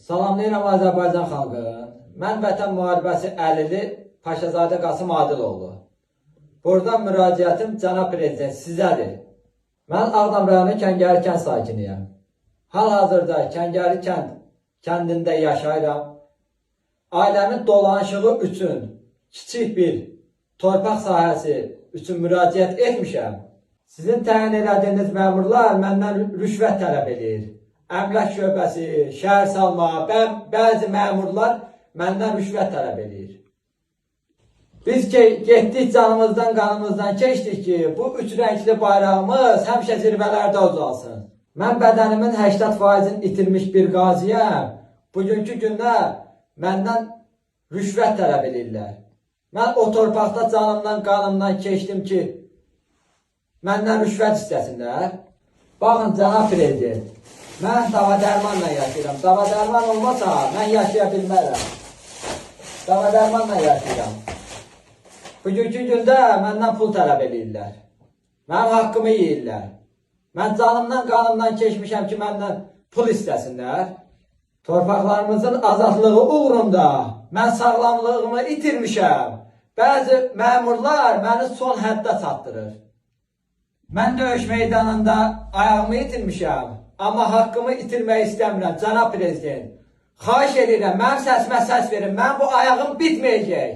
Salamlayıram Azərbaycan xalqını. Mən Vətən müharibəsi əlili Paşazadə Qasım Adıloğlu. Buradan müraciətim cənab prezident sizədir. Mən Ağdam rayonu Kəngərli kənd sakiniyəm. Hal-hazırda Kəngərli kəndində yaşayıram. Ailəmin dolanışığı üçün kiçik bir torpaq sahəsi üçün müraciət etmişəm. Sizin təyin elədiyiniz məmurlar məndən rüşvət tələb eləyir. Əmlak şöbəsi, şəhər salma, bəzi məmurlar məndən rüşvət tələb eləyir. Biz ki getdik canımızdan, qanımızdan keçdik ki, bu üç rəngli bayrağımız həmişə zirvələrdə ucalsın. Mən bədənimin 80%-ni itirmiş bir qaziyəm. Bugünkü gündə məndən rüşvət tələb eləyirlər. Mən o torpaqda canımdan, qanımdan keçdim ki, məndən rüşvət istəsinlər. Baxın cənab prezident, mən dava dərmanla yaşayıram. Dava dərman olmasa mən yaşaya bilmərəm. Dava dərmanla yaşayıram. Bugünkü gündə məndən pul tələb eləyirlər. Mənim haqqımı yeyirlər. Mən canımdan, qanımdan keçmişəm ki, məndən pul istəsinlər. Torpaqlarımızın azadlığı uğrunda mən sağlamlığımı itirmişəm. Bəzi məmurlar məni son həddə çatdırır. Mən döyüş meydanında ayağımı itirmişəm, amma haqqımı itirmək istəmirəm, cənab prezident. Xahiş edirəm, mənim səsimə səs verin. Mənim bu ayağım bitməyəcək.